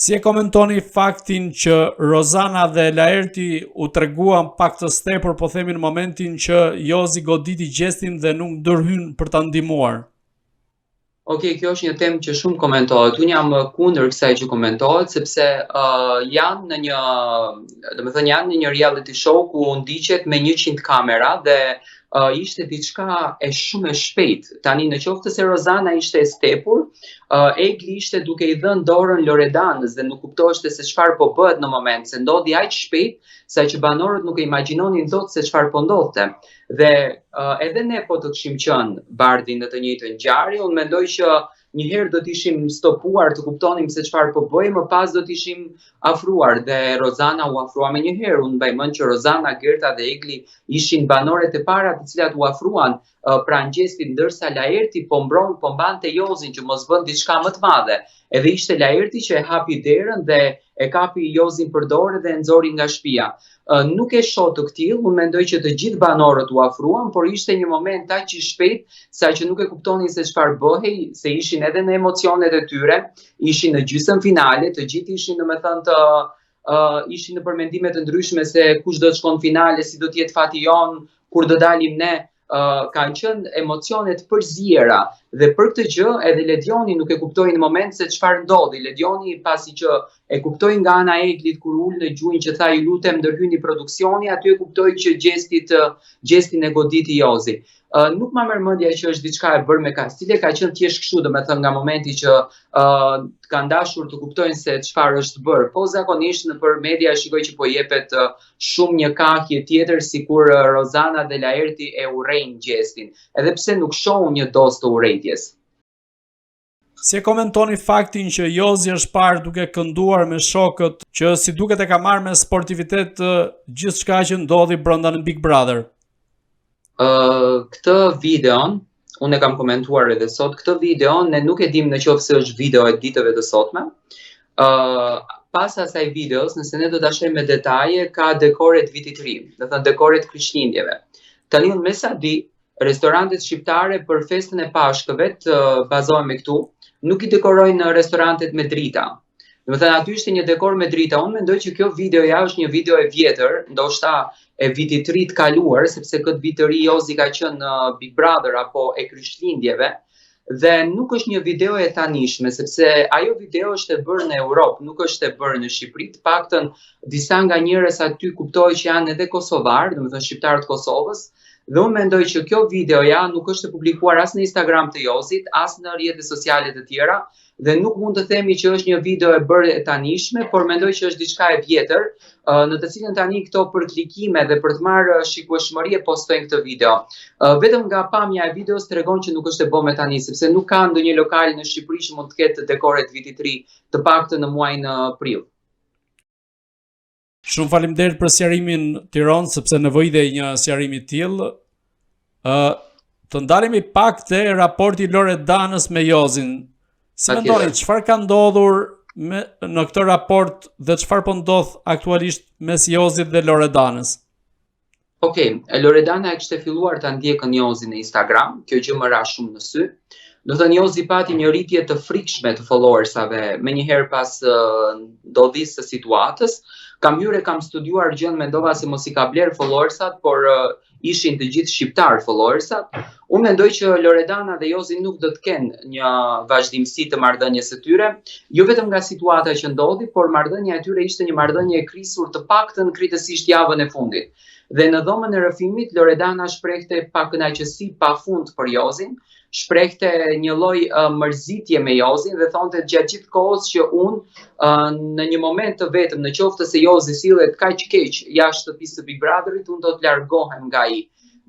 Si e komentoni faktin që Rozana dhe Laerti u treguan pak të stepur, po themi në momentin që Jozi goditi Gjestin dhe nuk ndërhyn për ta ndihmuar? Ok, kjo është një temë që shumë komentohet. Unë jam kundër kësaj që komentohet sepse uh, janë në një, domethënë janë në një reality show ku ndiqet me 100 kamera dhe uh, ishte diçka e shumë e shpejtë. Tani në qoftë se Rozana ishte e stepur, uh, Egli ishte duke i dhënë dorën Loredanës dhe nuk kuptoheshte se çfarë po bëhet në moment, se ndodhi aq shpejt sa që banorët nuk e imagjinonin dot se çfarë po ndodhte. Dhe uh, edhe ne po të kishim qenë Bardhi në të njëjtën ngjarje, unë mendoj që një herë do të ishim stopuar të kuptonim se çfarë po bëhej, më pas do të ishim afruar dhe Rozana u afrua menjëherë. Unë mbaj mend që Rozana, Gerta dhe Egli ishin banoret e para të cilat u afruan uh, pranë Gjestit, ndërsa Laerti po mbron, po mbante Jozin që mos bën diçka më të madhe. Edhe ishte Laerti që e hapi derën dhe e kapi Jozin për dorë dhe e nxori nga shtëpia. Nuk e shoh të këtillë, unë mendoj që të gjithë banorët u afruan, por ishte një moment aq i shpejtë sa që nuk e kuptonin se çfarë bëhej, se ishin edhe në emocionet e tyre, ishin në gjysmë finale, të gjithë ishin domethënë të uh, ishin nëpër mendime të ndryshme se kush do të shkon në finale, si do të jetë fati jonë, kur do dalim ne, uh, kanë qenë emocione të përziera dhe për këtë gjë edhe Ledioni nuk e kuptoi në moment se çfarë ndodhi. Ledioni pasi që e kuptoi nga ana e Eglit kur u ul në gjunjë që tha ju lutem ndërhyni produksioni, aty e kuptoi që Gjestit Gjestin e goditi Jozi. Uh, nuk ma merr mendja që është diçka e bërë me kastile, ka qenë thjesht kështu, domethënë nga momenti që uh, kanë dashur të kuptojnë se çfarë është bërë. Po zakonisht nëpër media shikoj që po jepet uh, shumë një kahje tjetër sikur Rozana dhe Laerti e urrejnë Gjestin, edhe pse nuk shoh një dozë të urrejtjes. Si e komentoni faktin që Jozi është parë duke kënduar me shokët, që si duket e ka marrë me sportivitet gjithçka që ndodhi brenda në Big Brother? Uh, këtë videon, unë e kam komentuar edhe sot, këtë video ne nuk e dim në qoftë se është video e ditëve të sotme. Uh, pas asaj videos, nëse ne do ta shohim me detaje, ka dekore të vitit të ri, domethënë dekore të Krishtlindjeve. Tani unë me sa di, restorantet shqiptare për festën e Pashkëve, të bazohemi këtu, nuk i dekorojnë restorantet me drita. Domethënë aty ishte një dekor me drita. Unë mendoj që kjo videoja është një video e vjetër, ndoshta e vitit të ri të kaluar, sepse këtë vit të ri Jozi ka qenë në Big Brother apo e Krishtlindjeve dhe nuk është një video e tanishme, sepse ajo video është e bërë në Europë, nuk është e bërë në Shqipëri, të paktën disa nga njerëz aty kuptoj që janë edhe kosovarë, domethënë shqiptarë të Kosovës, dhe unë mendoj që kjo videoja nuk është e publikuar as në Instagram të Jozit, as në rrjete sociale të tjera, dhe nuk mund të themi që është një video e bërë e tanishme, por mendoj që është diçka e vjetër, në të cilën tani këto për klikime dhe për të marrë shikueshmëri e postojnë këtë video. Vetëm nga pamja e videos tregon që nuk është e bërë tani, sepse nuk ka ndonjë lokal në Shqipëri që mund të ketë dekore të vitit të ri, të paktën në muajin prill. Shumë faleminderit për sqarimin Tiron, sepse nevojitej një sqarim i tillë. Ë uh, të ndalemi pak te raporti i Loredanës me Jozin. Si mendoni çfarë ka ndodhur me në këtë raport dhe çfarë po ndodh aktualisht mes Jozit dhe Loredanës? Ok, Loredana e kishte filluar ta ndjekë Jozin në Instagram, kjo gjë më ra shumë në sy. Domethënë Jozi pati një rritje të frikshme të followersave menjëherë pas ndodhisë së situatës. Kam hyrë e kam studiuar gjënë, mendova se mos i ka blerë followersat, por ishin të gjithë shqiptarë followersat. Unë mendoj që Loredana dhe Jozi nuk do të kenë një vazhdimësi të marrëdhënies së tyre, jo vetëm nga situata që ndodhi, por marrëdhënia e tyre ishte një marrëdhënie e krisur të paktën krejtësisht javën e fundit. Dhe në dhomën e rrëfimit Loredana shprehte pakënaqësi pafund për Jozin, shprehte një lloj uh, mërzitje me Jozin dhe thonte gjatë gjithë kohës që unë uh, në një moment të vetëm në qoftë se Jozi sillet kaq keq jashtë shtëpisë së Big Brotherit, unë do të largohem nga ai.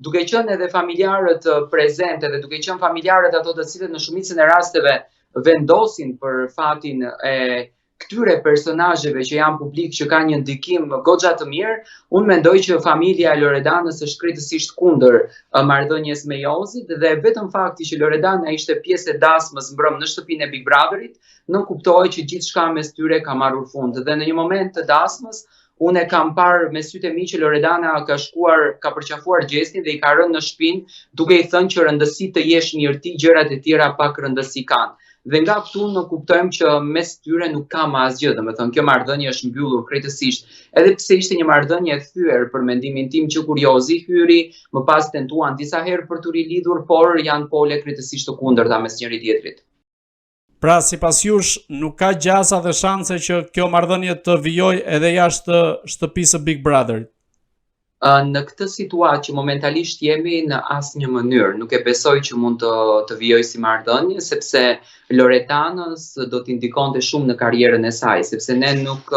Duke qenë edhe familjarët prezente dhe duke qenë familjarët ato të cilët në shumicën e rasteve vendosin për fatin e këtyre personazheve që janë publik që kanë një ndikim goxha të mirë, unë mendoj që familja e Loredanës është krejtësisht kundër marrëdhënies me Jozit dhe vetëm fakti që Loredana ishte pjesë e dasmës mbrëm në shtëpinë e Big Brotherit, nënkuptohet që gjithçka mes tyre ka marrur fund dhe në një moment të dasmës Unë e kam parë me sytë e mi që Loredana ka shkuar, ka përqafuar Gjestin dhe i ka rënë në shpinë, duke i thënë që rëndësi të jesh mirë ti, gjërat e tjera pak rëndësi kanë. Dhe nga këtu ne kuptojmë që mes tyre nuk ka më asgjë, domethënë kjo marrëdhënie është mbyllur krejtësisht. Edhe pse ishte një marrëdhënie e thyer për mendimin tim që kur Jozi hyri, më pas tentuan disa herë për t'u rilidhur, por janë pole krejtësisht të kundërta mes njëri-tjetrit. Pra, sipas jush, nuk ka gjasa dhe shanse që kjo marrëdhënie të vijojë edhe jashtë shtëpisë së Big Brotherit. Në këtë situatë që momentalisht jemi në asnjë mënyrë, nuk e besoj që mund të të vijojë si marrëdhënie, sepse Loredanës do t'i ndikonte shumë në karrierën e saj, sepse ne nuk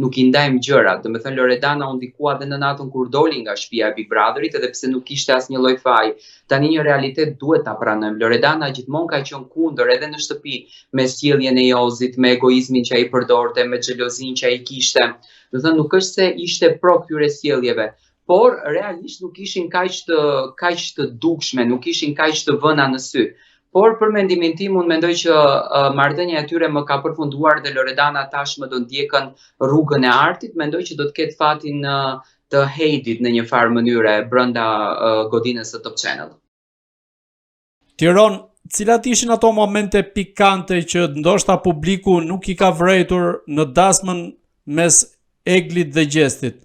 nuk i ndajmë gjërat. Domethënë Loredana u ndikua dhe në natën kur doli nga shtëpia e Big Brotherit, edhe pse nuk kishte asnjë lloj faji. Tani një realitet duhet ta pranojmë. Loredana gjithmonë ka qenë kundër edhe në shtëpi me sjelljen e Jozit, me egoizmin që ai përdorte, me xhelozinë që ai kishte. Domethënë nuk është se ishte pro këtyre sjelljeve, por realisht nuk ishin kaq të kaq të dukshme, nuk ishin kaq të vëna në sy. Por për mendimin tim unë mendoj që uh, marrëdhënia e tyre më ka përfunduar dhe Loredana tashmë do ndjekë rrugën e artit, mendoj që do të ketë fatin uh, të Heidit në një farë mënyre brenda uh, godinës së Top Channel. Tiron, cilat ishin ato momente pikante që ndoshta publiku nuk i ka vërejtur në dasmën mes Eglit dhe Gjestit?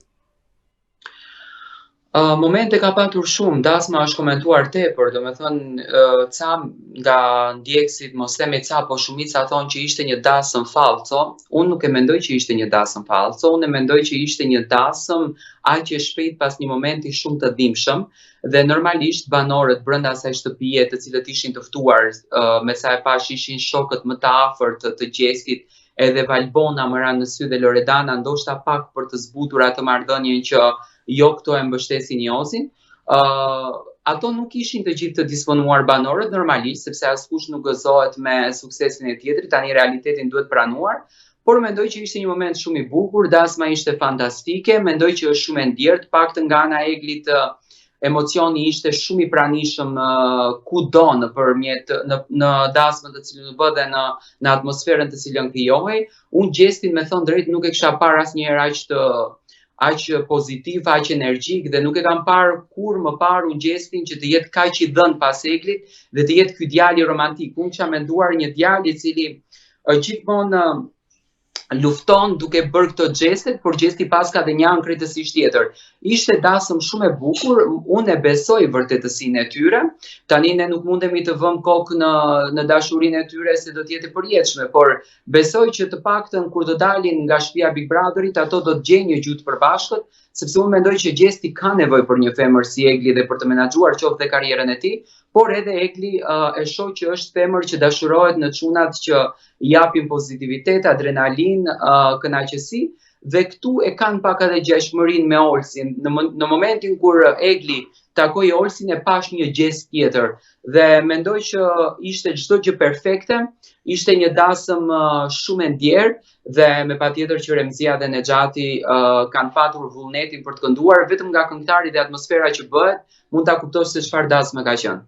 Uh, momente ka patur shumë, dasma është komentuar tepër, domethënë, uh, ca nga ndjekësit, mos themi ca, po shumica thonë që ishte një dasëm fallco, unë nuk e mendoj që ishte një dasëm fallco, unë e mendoj që ishte një dasëm aq e shpejt pas një momenti shumë të dhimbshëm, dhe normalisht banorët brenda asaj shtëpie të cilët ishin të ftuar, uh, me sa e pashë ishin shokët më të afërt të, të Gjestit, edhe Valbona më ra në sy dhe Loredana ndoshta pak për të zbutur atë marrëdhënien që jo këto e mbështesin Jozin. Uh, ato nuk ishin të gjithë të disponuar banorët normalisht, sepse askush nuk gëzohet me suksesin e tjetrit, tani realitetin duhet pranuar, por mendoj që ishte një moment shumë i bukur, dasma ishte fantastike, mendoj që është shumë e ndjerë, të paktën nga ana e Eglit emocioni ishte shumë i pranishëm kudo nëpërmjet në në dasmën të cilën u bë dhe në në atmosferën të cilën krijohej. Unë Gjestin me thënë drejt nuk e kisha parë asnjëherë aq të aq pozitiv, aq energjik dhe nuk e kam parë kurrë më parë unë Gjestin që të jetë kaq i dhënë pas Eglit dhe të jetë ky djali romantik. Unë kisha menduar një djalë i cili gjithmonë lufton duke bërë këto gjestet, por Gjesti paska dhe një anë krejtësisht tjetër. Ishte dasëm shumë e bukur, unë e besoj vërtetësinë e tyre. Tani ne nuk mundemi të vëmë kokë në në dashurinë e tyre se do të jetë e përjetshme, por besoj që të paktën kur do dalin nga shtëpia Big Brotherit, ato do të gjejnë një gjuhë të përbashkët, sepse unë mendoj që Gjesti ka nevojë për një femër si Egli dhe për të menaxhuar qoftë dhe karrierën e tij, por edhe Egli uh, e shoh që është femër që dashurohet në çunat që japin pozitivitet, adrenalinë, uh, kënaqësi dhe këtu e kanë pak edhe ngjashmërinë me Olsin. Në, në momentin kur Egli takoi Olsin e pashë një Gjest tjetër dhe mendoj që ishte çdo gjë perfekte, ishte një dasëm uh, shumë e ndjerë dhe me patjetër që Remzia dhe Nexhati uh, kanë patur vullnetin për të kënduar vetëm nga këngëtari dhe atmosfera që bëhet, mund ta kuptosh se çfarë dasme ka qenë.